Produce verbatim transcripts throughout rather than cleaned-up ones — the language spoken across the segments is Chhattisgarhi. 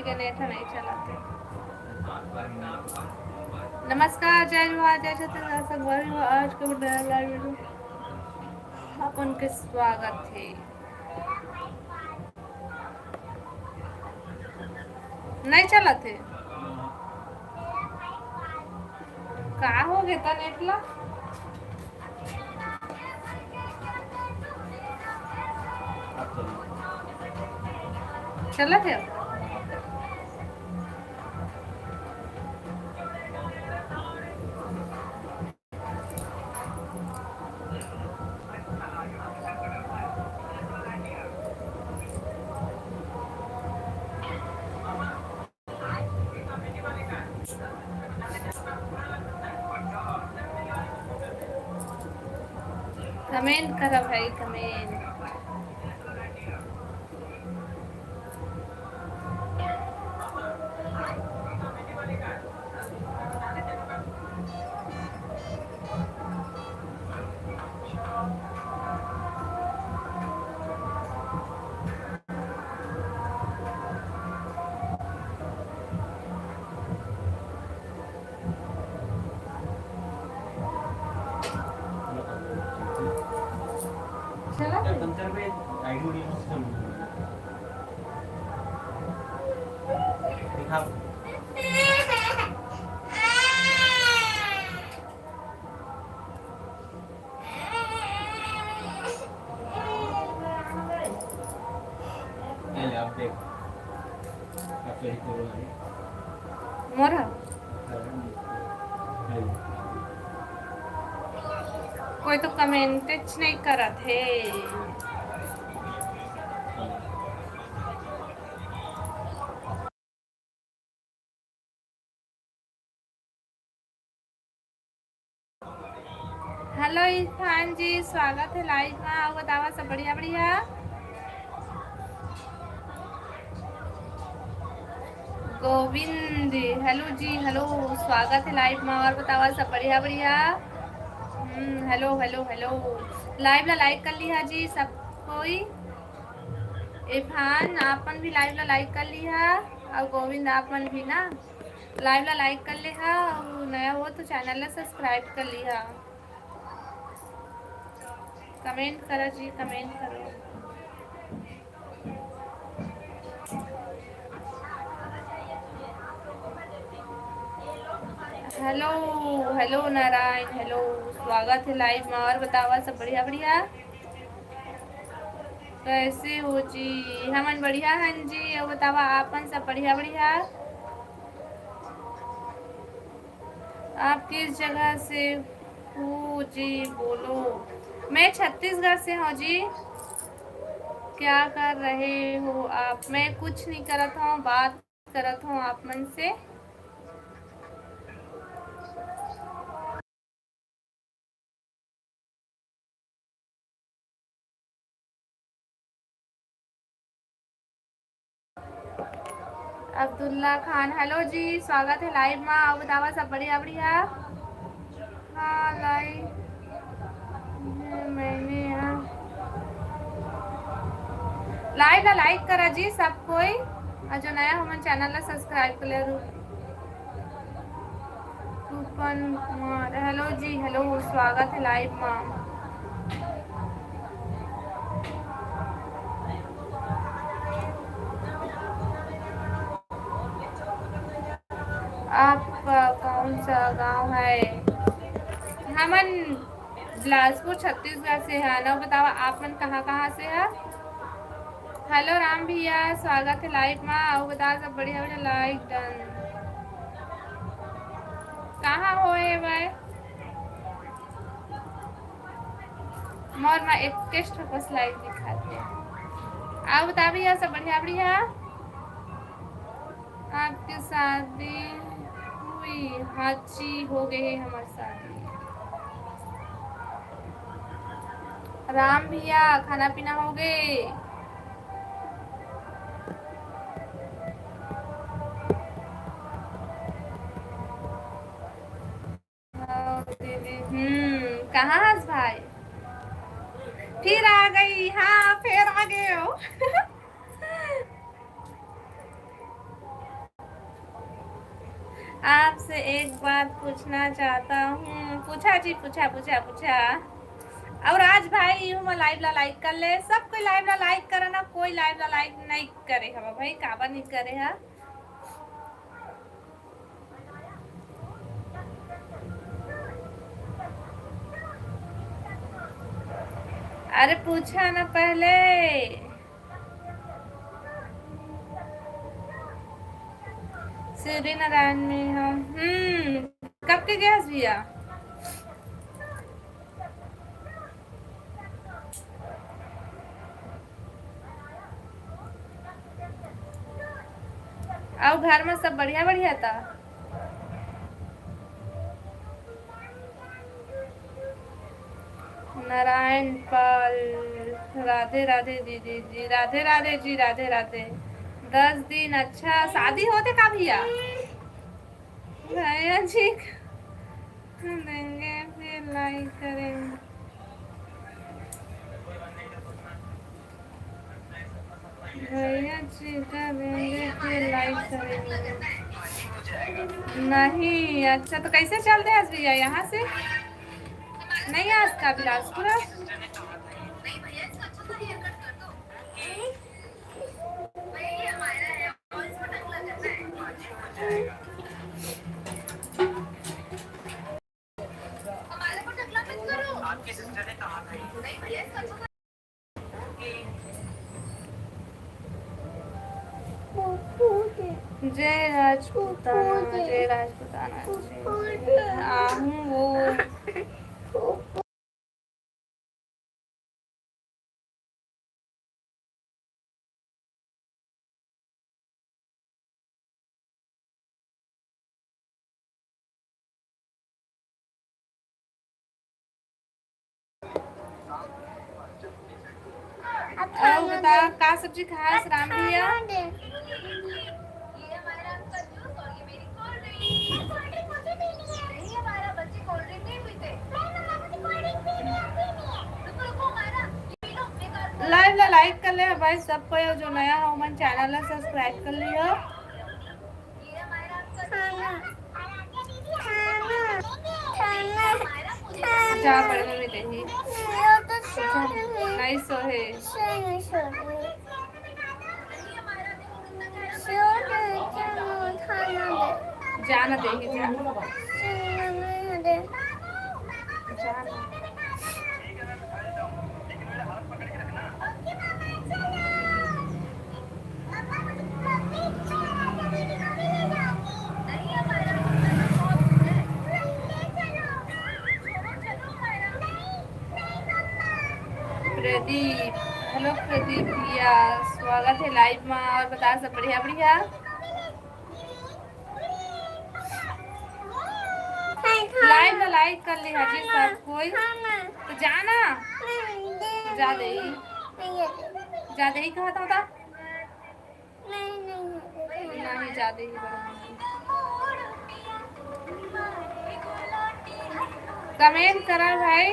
के नेट नहीं चलाते। नमस्कार, जय जोहार, जय छत्तीसगढ़, संगवारी हो, आज के नया लाइव वीडियो अपन के स्वागत है। नहीं चलत हे। का हो गे त नेट ला? चलत हे। कमेंट करा भाई, कमेंट। चला। मोर ह? कोई तो कमेंटेच नहीं करत हे। हेलो इरफान जी, स्वागत है लाइव मा। अउ बतावा, सब बढ़िया बढ़िया? गोविंद, हेलो जी, हेलो, स्वागत है लाइव मा। और बतावा, सब बढ़िया बढ़िया? हम्म, हेलो हेलो हेलो। लाइव ला लाइक कर लिहा जी सब कोई। इरफान, आपन भी लाइव ला लाइक कर लिहा, और गोविंद, आपन भी ना लाइव ला लाइक कर लिहा, और नया हो तो चैनल ला सब्सक्राइब कर लिहा। कमेंट करा जी, कमेंट करो। हेलो, हेलो नारायण, हेलो, स्वागत है लाइव मा। और बतावा, सब बढ़िया बढ़िया? कैसे हो जी? हमन बढ़िया हन जी। अउ बतावा, आपन सब बढ़िया बढ़िया? आप किस जगह से हो जी, बोलो। मैं छत्तीसगढ़ से हूँ जी। क्या कर रहे हो आप? मैं कुछ नहीं करत हूँ, बात करत हूँ आप मन से। अब्दुल्ला खान, हेलो जी, स्वागत है लाइव मा। अउ बतावा, सब बढ़िया बढ़िया? हाँ, लाइव मैंने यहाँ लाइव ला लाइक करा जी सब कोई, और जो नया हो मन चैनल ला सब्सक्राइब कर ले। रूपन कुमार, हेलो जी, हेलो, स्वागत है लाइव मा। आपका कौन सा गांव है? हमन बिलासपुर, छत्तीसगढ़ से है ना। बतावा, आप मन कहाँ कहाँ से है? हेलो राम भैया, स्वागत है लाइव मा। अउ बता, सब बढ़िया बढ़िया? लाइक डन। कहाँ होए भाई? मोर मा एक टेस्ट बस लाइव दिखाते। अउ बता भैया, सब बढ़िया बढ़िया? आपके शादी हुई? हाँ जी, हो गए हमारे शादी। राम भैया, खाना पीना हो गए? हाँ, दीदी, हम्म, कहाँ हस भाई? फिर आ गई, हाँ, फिर आ गए हो। आपसे एक बात पूछना चाहता हूँ। पूछा जी, पूछा, पूछा, पूछा। और आज भाई, यू मैं लाइव ला लाइक कर ले, सब कोई लाइव ला लाइक करा ना, कोई लाइव ला लाइक नहीं करे हवा भाई, काबर नहीं करे हा? अरे पूछा ना पहले। सूर्य नारायण में हम, हम्म, कब के गए हस भैया? अउ घर में सब बढ़िया, बढ़िया था? नारायण पाल, राधे राधे दीदी जी, राधे राधे जी, राधे राधे। दस दिन, अच्छा, शादी होते का भैया? भैया जी देंगे, फिर लाइक करेंगे। भैया जी देंगे, फिर लाइक करेंगे। नहीं, अच्छा, तो कैसे चलते हैं भैया यहाँ से? नहीं आज का बिलासपुर। जय राजपूताना, जय राजपूताना, जय। आहूँ वो। अउ बता, का सब्जी खास राम भैया? लाइव ला लाइक कर ले भाई सब कोई, जो नया हो मन चैनल ला सब्सक्राइब कर लियो। जा बड़े मम्मी देही। नहीं सोहे। जाना देही, जाना। जाना। प्रदीप, हेलो प्रदीप भैया, स्वागत है लाइव में। और बता, सब बढ़िया बढ़िया? लाइव में लाइक कर लिहा जी सब कोई। तो जाना। जा दे। जा दे ही कहा था। नहीं, नहीं, नहीं। नहीं, जा दे ही बड़ा। कमेंट करा भाई।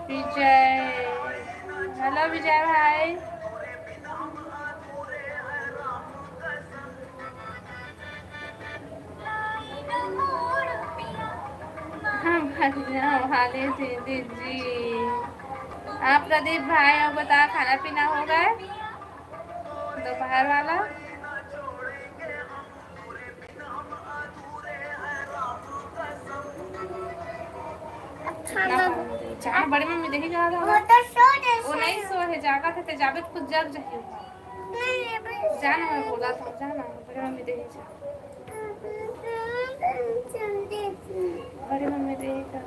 विजय, हेलो विजय भाई। हाँ, बढ़िया वाले दीदी जी। आप प्रदीप भाई, और बता, खाना पीना हो गए दोपहर वाला? अच्छा, ना ना। पानी दे। जान बड़ी मम्मी देखी कहाँ था? वो तो सो रहे वो सो नहीं रहे। सो है, जागा थे, ते जाबे तो कुछ जग जाही। नहीं, नहीं, बस जाना, मैं बोला था, जाना, बड़ी मम्मी देखी जा। बड़ी मम्मी देखी जा।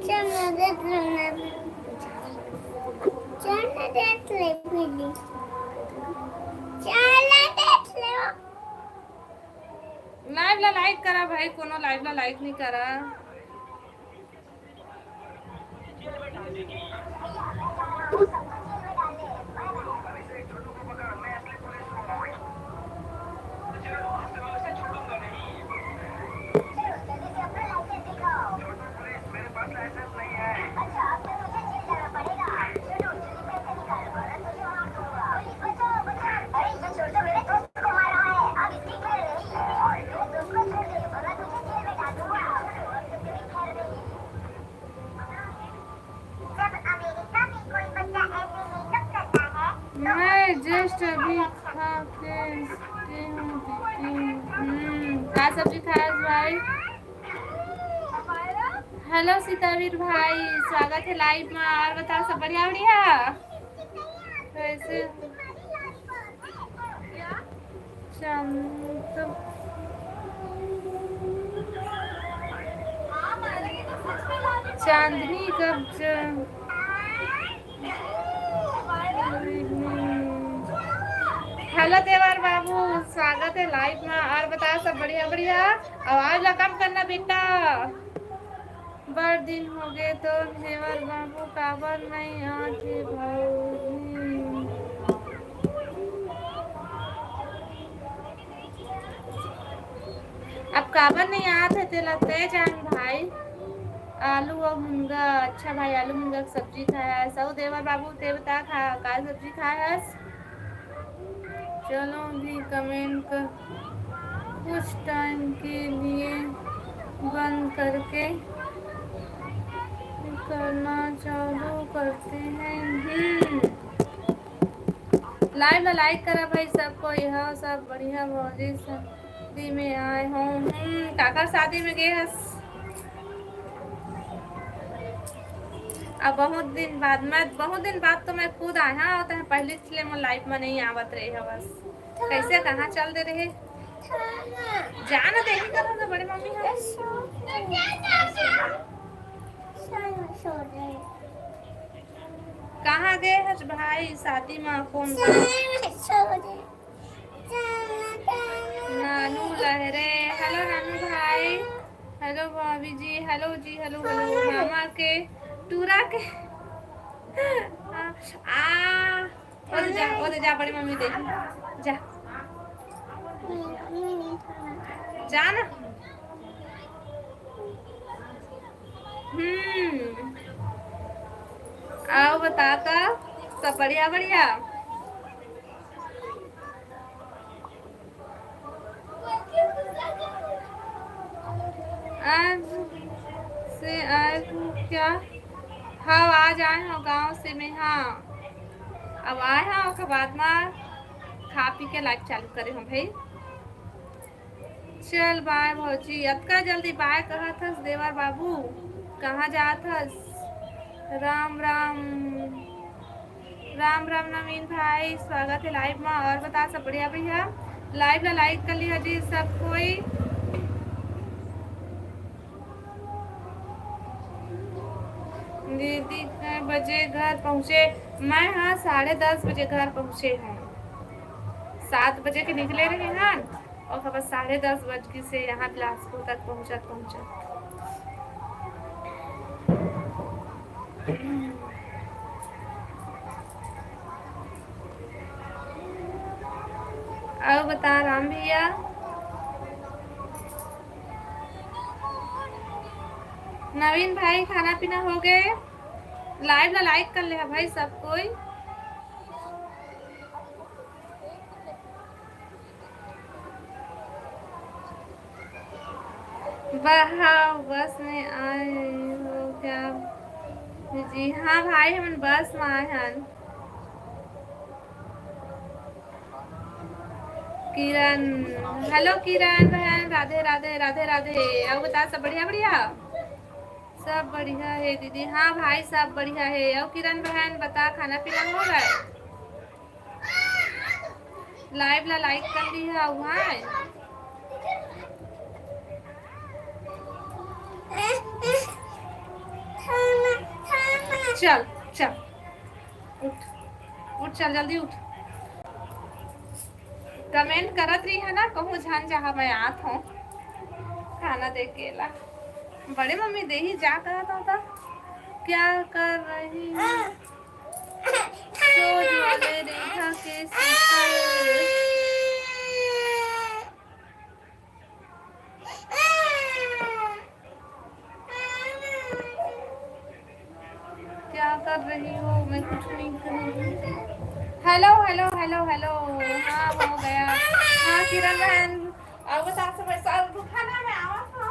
चल, मैं देख लूँ, मैं भी। चल, मैं देख ले, दीदी। चल, मैं देख ले। लाइव ला लाइक करा भाई, कोनो लाइव ला लाइक नहीं करा। Just अभी खा के उठे हूँ दीदी। हम्म, का सब्जी खाए आज भाई? हेलो सीतावीर भाई, स्वागत है लाइव में। और बताओ, सब बढ़िया बढ़िया? कैसे? चांद चांदनी कब ज- हेलो देवर बाबू, स्वागत है लाइव में। और बताओ, सब बढ़िया बढ़िया? आवाज ला कम करना बेटा। बड़ दिन हो गए तो देवर बाबू काबर नहीं आत हे भौजी? अब काबर नहीं आत हे तेला तय जान भाई। आलू और मुनगा, अच्छा भाई, आलू मुनगा के सब्जी खाए हस। अउ देवर बाबू, ते बता, खा का सब्जी खाए हस? चलो भी कमेंट कर, कुछ टाइम के लिए बंद करके करना चालू करते हैं। हम्म, लाइव ला लाइक करा भाई सब कोई। हाँ, सब बढ़िया भौजी, शादी में आए हो। हम्म, काकर शादी में गए हस? अब बहुत दिन बाद, मैं बहुत दिन बाद तो मैं खुद आए, हाँ, होता है पहले इसलिए मैं लाइव में नहीं आवत रहे हवस। कैसे, कहाँ चल दे रहे? जाना देखी करो ना बड़े मम्मी हम। कहाँ गए हस भाई शादी में? कौन? नानू लहरे। हेलो नानू भाई, हेलो भाभी जी, हेलो जी, हेलो हेलो। मामा के, टूरा के। आ, आ, ओ दे जा, ओ दे जा, बड़ी मम्मी दे जा। जा ना। हम्म। आओ बता तो, सब बढ़िया बढ़िया? आज से आए हो क्या? हाँ, आज आए हो गांव से मैं। हाँ, अब आए हो, ओकर बाद में खा पी के लाइव चालू करे हो भाई। चल बाय भौजी, अतका जल्दी बाय कहत हस देवर बाबू, कहाँ जात हस? राम राम। राम राम नवीन भाई, स्वागत है लाइव में। और बता सब बढ़िया भैया, लाइव ला लाइक कर लिया जी सब कोई। दीदी कै बजे घर पहुँचे? मैं हाँ साढ़े दस बजे घर पहुँचे हूँ। सात बजे के निकले रहे हन और बस साढ़े दस बज गई से यहाँ बिलासपुर तक पहुँचत पहुँचत। अउ बता राम भैया। नवीन भाई, खाना पीना हो गए? लाइव ला लाइक कर ले हा भाई सब कोई। बहाव बस में आए हो क्या जी? हाँ भाई, हमन बस में आए हन। किरण, हेलो किरण बहन, राधे राधे, राधे राधे। अउ बता, सब बढ़िया बढ़िया? सब बढ़िया है दीदी। हाँ भाई, सब बढ़िया है। अउ किरण बहन बता, खाना पीना हो गए? लाइव ला लाइक कर ली है, अउ हाँ। चल, चल, उठ, उठ, चल, जल्दी उठ। कमेंट करत रही है ना, कहूँ झन जहाँ मैं आत हूँ खाना दे के ला। बड़े मम्मी देही जा करत हूँ तो क्या कर रही हूँ? सोच वाले रेखा के शीतल। क्या कर रही हो? मैं कुछ नहीं कर रही। Hello, hello, hello, hello. हाँ, हो गया। हाँ, किरण बहन, अब सास में सास दुखाना में आवा था।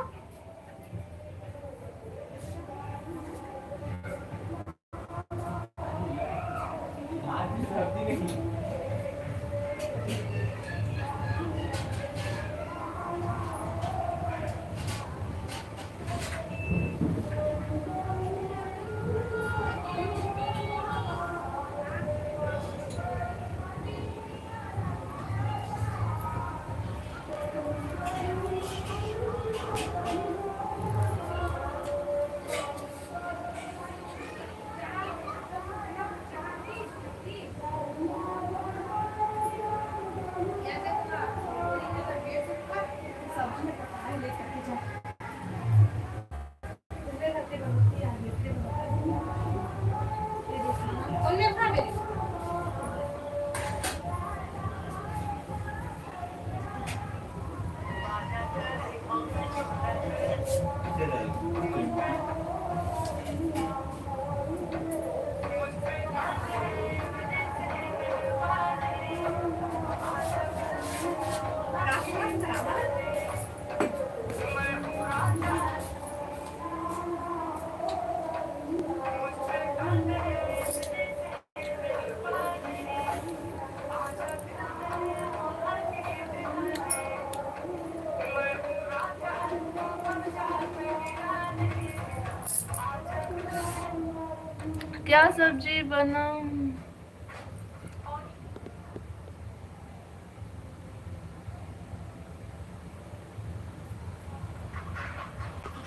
क्या सब्जी बनाऊं?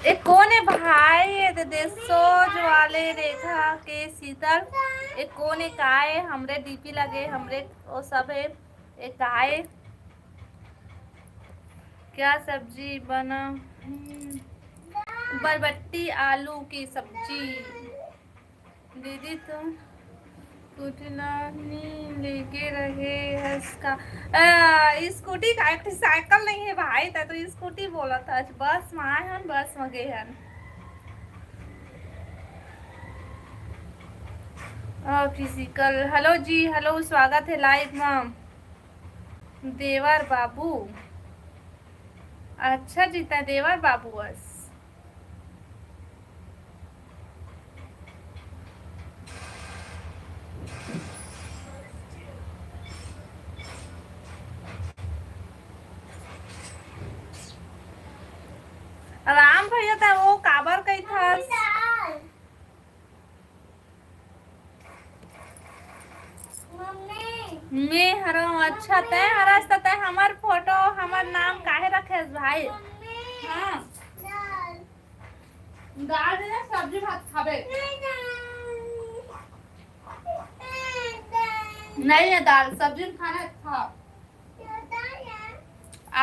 ए कोन ए भाई? ए दे, दे सोच वाले रेखा के शीतल। ए कोन ए, काय हमरे डीपी लगे, हमरे ओ सब है। ए काय? क्या सब्जी बना? हम्म, बरबट्टी आलू की सब्जी। दीदी तुम स्कूटी ला नी लेके रहे हस का? आ, स्कूटी का, एक ठे साइकिल नहीं है भाई, ता तो स्कूटी बोला था। आज बस में आए हन, बस में गए हन। आ, फिजिकल, हेलो जी, हेलो, स्वागत है लाइव में। देवर बाबू, अच्छा जी, तै देवर बाबू अस। राम भैया, तै वो काबर कहिथस? मैं हरव अच्छा, तै हरस त तै हमर फोटो, हमर नाम काहे रखेस भाई? हाँ। दाल दे दे, सब्जी भात खाबे। नहीं है दाल, सब्जी में खाना है, खा।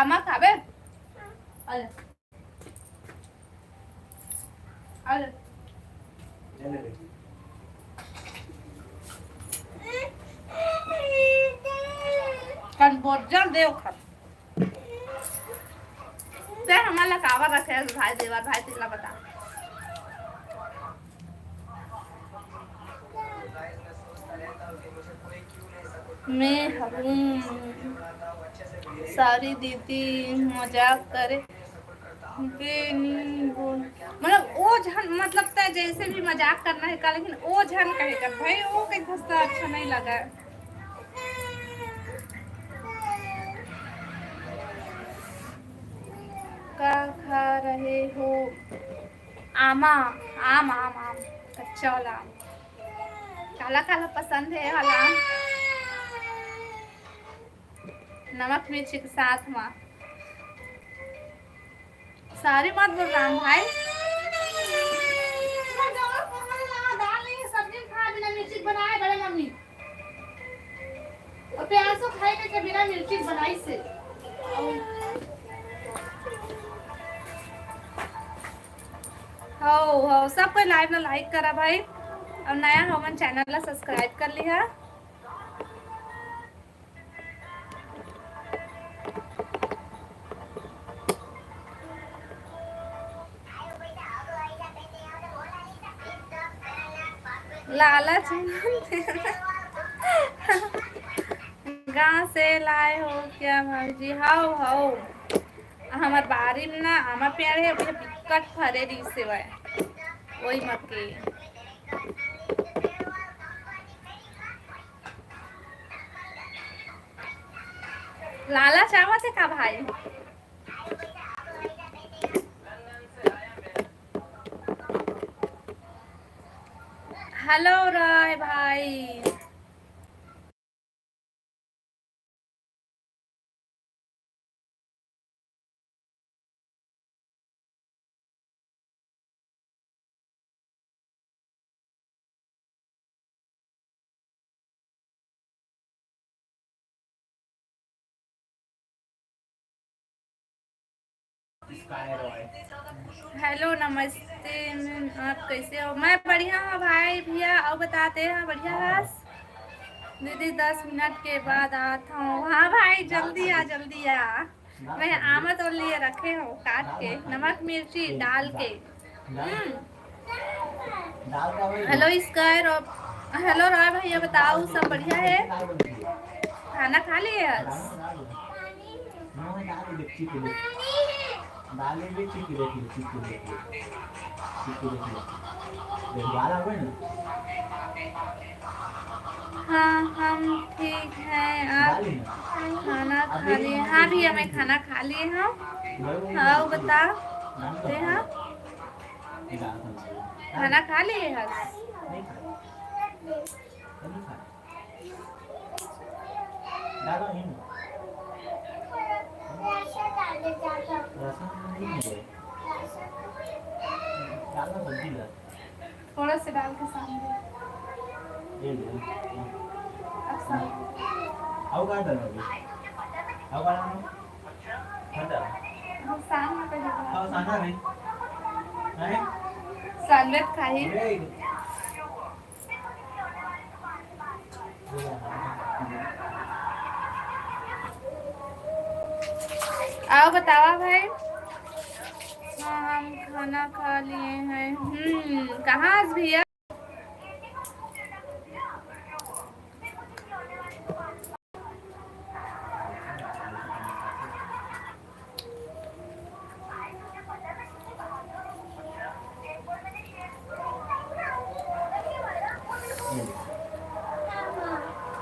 आमा खाबे? अरे। अरे। कन बोझल देव खा। ते हमन ला काबर रखे हस भाई देवर भाई, तेला बता। मैं हूँ सारी दीदी मजाक करे। बे नी बोल, मतलब वो झन, मतलब तै जैसे भी मजाक करना है का, लेकिन वो झन कहे कर भाई, वो के गुस्सा अच्छा नहीं लगा। का खा रहे हो? आमा, आम, आम, आम, कच्चा वाला आम। काला काला पसंद है वाला आम। नमक मिर्ची के साथ में। सारी मत बोल राम भाई। दाल नहीं है, सब्जी में खा बिना मिर्ची बनाए बड़े मम्मी। और प्याज तो खाए के बिना मिर्ची बनाई से। हो, हो, सब कोई लाइव ला लाइक करा भाई, और नया हो मन चैनल ला सब्सक्राइब कर लिहा। लालच गांव से लाए हो क्या भाभी जी? How, how. हमर बारी में ना आमा पेड़ है, ओहे बिकट फरे रिहिस हेवय। ओही मक्के। लालच आवत हे का भाई? हेलो राय भाई। हेलो, नमस्ते, मैं, आप कैसे हो? मैं बढ़िया हूँ भाई। भैया, और बताते हैं, बढ़िया हस? दीदी, दस मिनट के बाद आत हूँ। हाँ भाई, जल्दी आ, जल्दी आ। मैं आमा तोड़ लिए रखे हूँ, काट के, नमक मिर्ची डाल के। हम्म। हेलो स्काई और हेलो रॉय भैया, बताओ, सब बढ़िया है? खाना खा लिए आज? हाँ, हम ठीक हैं। आप खाना खा लिए? हाँ भैया, मैं खाना खा लिए हूँ। हाँ, बता दे। हाँ, खाना खा लिए हस? नहीं खाना। डालो ही ना। राशन नहीं है। डालो सब्जी ला। थोड़ा सा डाल के सान दे। ये ले। अब सान। आओ, कहाँ डालो अभी? आओ, कहाँ डालो? हट जाओ। हम सान में पहले डाल। आओ, साना नहीं। हैं? सान में खाई। ये। आओ बतावा भाई। हाँ, हम खाना खा लिए हैं। हम्म, कहाँ आज भैया?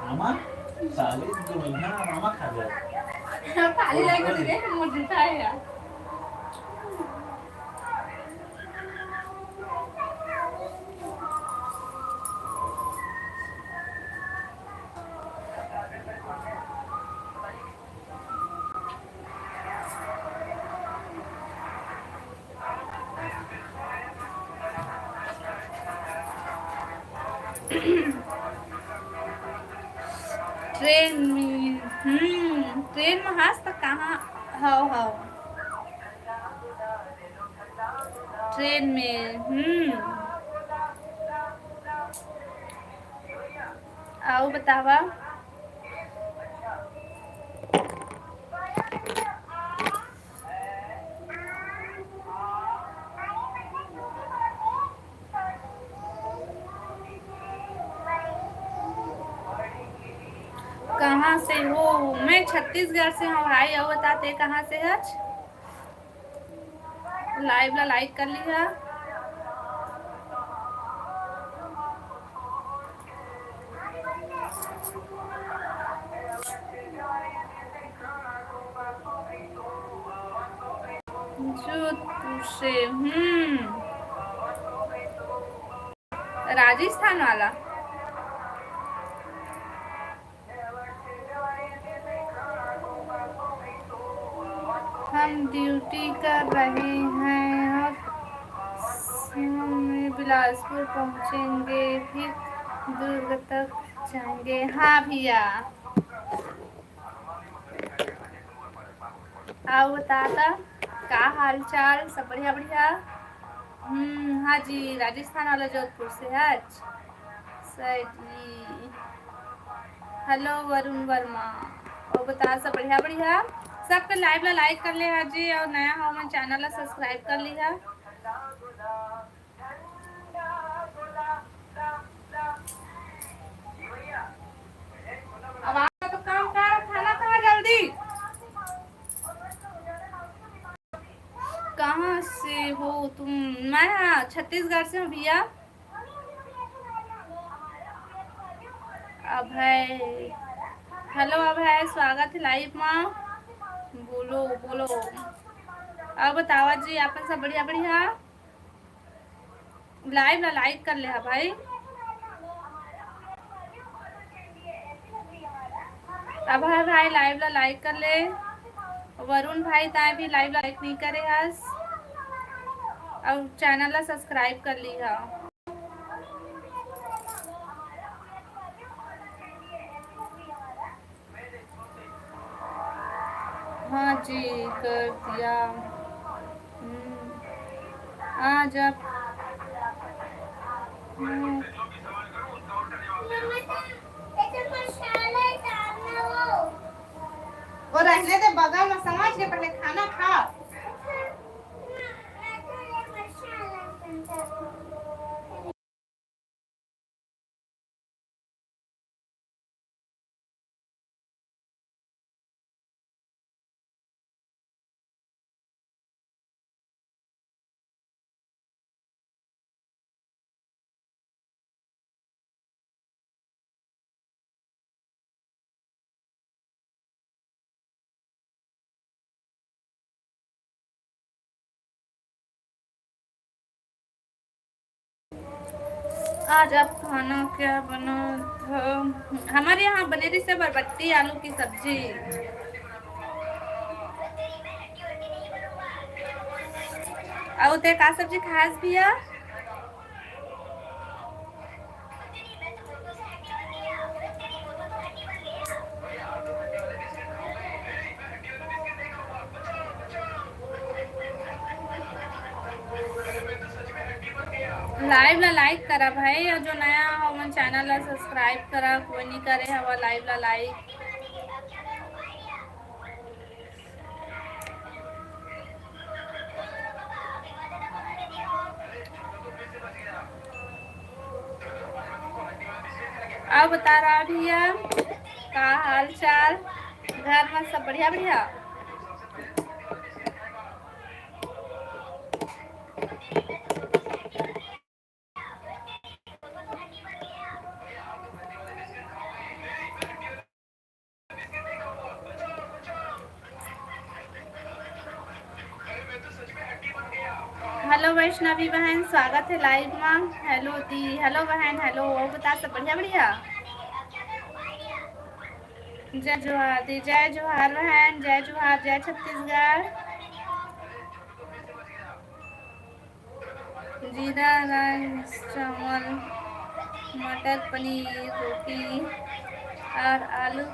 मामा, साली दो महीना मामा खा गया। थाली लेके दे दे, मोर जूठा है यार। ट्रेन में, हम्म, ट्रेन में हस त कहाँ? हव, हव। ट्रेन में, हम्म। अउ बतावा। कहाँ से हो? मैं छत्तीसगढ़ से हूँ भाई। अउ बता, ते कहाँ से हच? Live ला like कर लिहा। जोधपुर से, हम्म, राजस्थान वाला। हम ड्यूटी कर रहे हैं और शाम में बिलासपुर पहुंचेंगे, फिर दुर्ग तक जाएंगे। हाँ भैया, अउ बता ता, का हाल चाल? सब बढ़िया, बढ़िया। हम्म, हाँ जी, राजस्थान वाला जोधपुर से है। सही जी। Hello वरुण वर्मा। अउ बता, सब बढ़िया, बढ़िया। सबके live ला like कर ले हा जी, अउ नया हो मन channel ला subscribe कर लिहा। अब आप तो काम कर, खाना खा जल्दी। कहाँ से हो तुम? मैं, हाँ, छत्तीसगढ़ से हूँ भैया। अभय, hello अभय, स्वागत है live मा। बोलो, बोलो। अउ बतावा जी, आपन सब बढ़िया, बढ़िया? Live ला like कर ले हा भाई। अभय भाई, live ला like कर ले। वरुण भाई, ताय भी live ला like नहीं करे हस, अउ channel ला subscribe कर लिहा। हाँ जी, कर दिया। हम्म, आ जा। हम्म। वो रहने दे, बगल में समझ के पहले खाना खा। आज आप खाना क्या बना था? हमारे यहाँ बने रहिसे बरबट्टी आलू की सब्जी। अउ ते का सब्जी खास भैया? Live ला like करा भाई, अउ जो नया हो मन channel ला subscribe करा, कोई नहीं करे हवा live ला like। अउ बता रहा भैया, का हाल चाल? घर में सब बढ़िया बढ़िया? Hello वैष्णवी बहन, स्वागत है live में। Hello दी, hello बहन, hello। अउ बता, सब बढ़िया बढ़िया? जय जोहार दी, जय जोहार बहन, जय जोहार, जय छत्तीसगढ़। जीरा राइस, चावल, मटर पनीर, रोटी अउ आलू